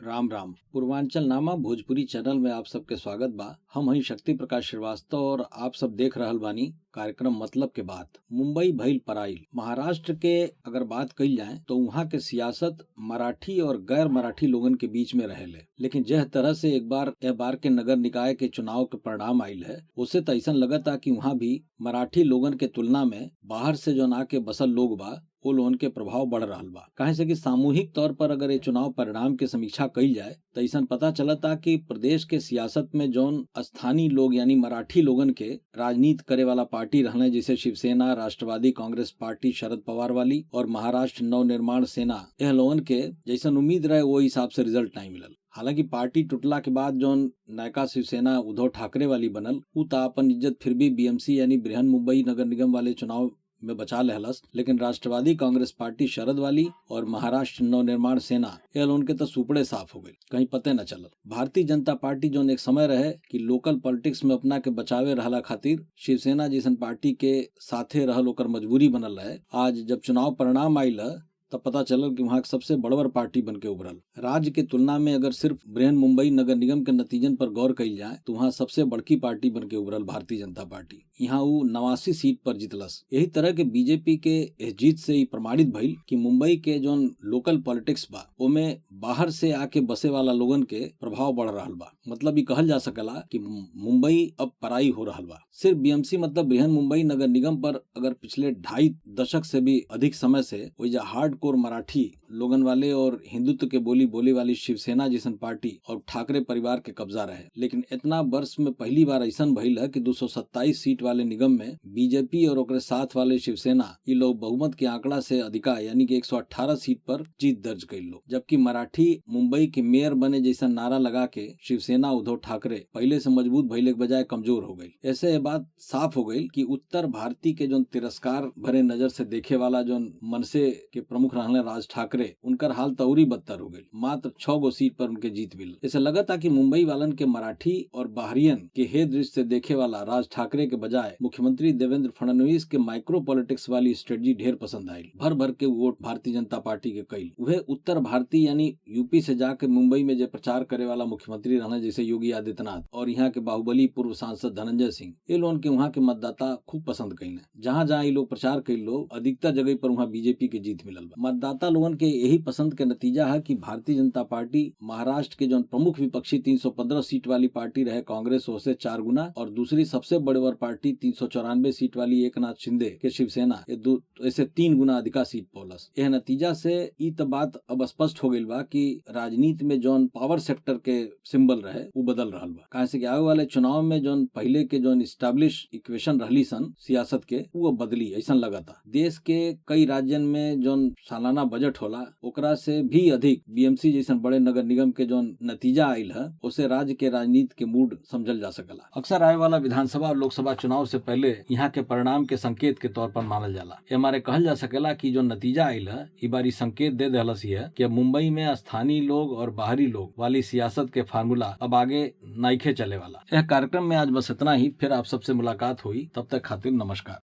राम राम। पूर्वांचल नामा भोजपुरी चैनल में आप सबके स्वागत बा। हम हई शक्ति प्रकाश श्रीवास्तव और आप सब देख रहल बानी कार्यक्रम मतलब के बात। मुंबई भइल पराइल। महाराष्ट्र के अगर बात कइल जाए तो वहाँ के सियासत मराठी और गैर मराठी लोगन के बीच में रहेले, लेकिन जह तरह से एक बार एह बार के नगर निकाय के चुनाव के परिणाम आइल है, उसे तो ऐसा लगता कि वहाँ भी मराठी लोगन के तुलना में बाहर से जो ना के बसल लोग बा वो लोगन के प्रभाव बढ़ रहा बा। काहे से कि सामूहिक तौर पर अगर ये चुनाव परिणाम के समीक्षा कइल जाए तो ऐसा पता चलता कि प्रदेश के सियासत में जौन स्थानीय लोग यानी मराठी लोगन के राजनीति करे वाला पार्टी रहने, जैसे शिवसेना, राष्ट्रवादी कांग्रेस पार्टी शरद पवार वाली और महाराष्ट्र नवनिर्माण सेना, यह लोगन के जैसन उम्मीद रहे वो हिसाब से रिजल्ट नहीं मिलल। हालांकि पार्टी टूटला के बाद जौन नयका शिवसेना उद्धव ठाकरे वाली बनल उ त अपन इज्जत फिर भी बीएमसी यानी बृहन मुंबई नगर निगम वाले चुनाव में बचा लेहलस, लेकिन राष्ट्रवादी कांग्रेस पार्टी शरद वाली और महाराष्ट्र नवनिर्माण सेना यह लोगन के तो सुपड़े साफ हो गई, कहीं पते न चलल। भारतीय जनता पार्टी जौन एक समय रहे कि लोकल पॉलिटिक्स में अपना के बचावे रहला खातिर शिवसेना जैसन पार्टी के साथे रहल ओकर मजबूरी बनल रहे, आज जब चुनाव परिणाम आयल तब पता चलल कि वहाँ के सबसे बड़वर पार्टी बन के उभरल। राज्य के तुलना में अगर सिर्फ बृहन मुंबई नगर निगम के नतीजन पर गौर कइल जाए तो वहाँ सबसे बड़की पार्टी बन के उभरल भारतीय जनता पार्टी। यहाँ वो 89 सीट पर जीतलस। यही तरह के बीजेपी के इस जीत से ही प्रमाणित भइल कि मुंबई के जौन लोकल पॉलिटिक्स बा ओमे बाहर से आके बसे वाला लोगन के प्रभाव बढ़ रहा बा। मतलब ये कहल जा सकला कि मुंबई अब पराई हो रहा बा। सिर्फ बीएमसी मतलब बृहन मुंबई नगर निगम पर अगर पिछले 2.5 दशक से भी अधिक समय से वही हार्ड कोर मराठी लोगन वाले और हिंदुत्व के बोली बोले वाली शिवसेना जैसन पार्टी और ठाकरे परिवार के कब्जा रहे, लेकिन इतना वर्ष में पहली बार ऐसा भइल है कि 227 सीट वाले निगम में बीजेपी और ओकरे साथ वाले शिवसेना ये लोग बहुमत के आंकड़ा से अधिका यानी कि 118 सीट पर जीत दर्ज कर लो। जबकि मराठी मुंबई के मेयर बने जैसा नारा लगा के शिवसेना उद्धव ठाकरे पहले से मजबूत भइले के बजाय कमजोर हो गई। ऐसे ये बात साफ हो गई कि उत्तर भारतीय के जो तिरस्कार भरे नजर से देखे वाला जो मनसे के प्रमुख रहने राज ठाकरे, उनकर हाल तौरी बदतर हो गई। मात्र 6 गो सीट पर उनके जीत मिल। ऐसे लगता कि मुंबई वालन के मराठी और बाहरियन के हे दृष्टि से देखे वाला राज ठाकरे के बजाय मुख्यमंत्री देवेंद्र फडणवीस के माइक्रो पॉलिटिक्स वाली स्ट्रेटजी ढेर पसंद आई। भर भर के वोट भारतीय जनता पार्टी के कैल। वह उत्तर भारतीय यानी यूपी से जाके मुंबई में जो प्रचार करे वाला मुख्यमंत्री रहना जैसे योगी आदित्यनाथ और यहाँ के बाहुबली पूर्व सांसद धनंजय सिंह, ये लोगन के वहाँ के मतदाता खूब पसंद कैले। जहाँ जहाँ ये लोग प्रचार कैल लोग अधिकतर जगह पर वहाँ बीजेपी के जीत मिलल। मतदाता लोगन के यही पसंद के नतीजा है कि भारतीय जनता पार्टी महाराष्ट्र के जो प्रमुख विपक्षी 315 सीट वाली पार्टी रहे कांग्रेस उसे 4 गुना और दूसरी सबसे बड़े पार्टी 394 सीट वाली एकनाथ शिंदे के शिवसेना ऐसे 3 गुना अधिका सीट पौलस। यह नतीजा से ई तो बात अब स्पष्ट हो गई बा कि राजनीति में जौन पावर सेक्टर के सिंबल रहे वो बदल रहा बा। काहे से कि आवे वाले चुनाव में जौन पहले के जौन स्टैब्लिश इक्वेशन रहली सन सियासत के वो बदली ऐसा लगता। देश के कई राज्यन में जौन सालाना बजट होला ओकरा से भी अधिक बीएमसी जैसन बड़े नगर निगम के जौन नतीजा आयल है उसे राज्य के राजनीति के मूड समझल जा सकला। अक्सर आए वाला विधानसभा और लोकसभा चुनाव से पहले यहाँ के परिणाम के संकेत के तौर पर मानल जाला। ये हमारे कहल जा सकेला कि जो नतीजा आयल है ई बारी संकेत दे देहलस है कि अब मुंबई में स्थानीय लोग और बाहरी लोग वाली सियासत के फार्मूला अब आगे नाइखे चले वाला। यह कार्यक्रम में आज बस इतना ही। फिर आप सबसे मुलाकात हुई, तब तक खातिर नमस्कार।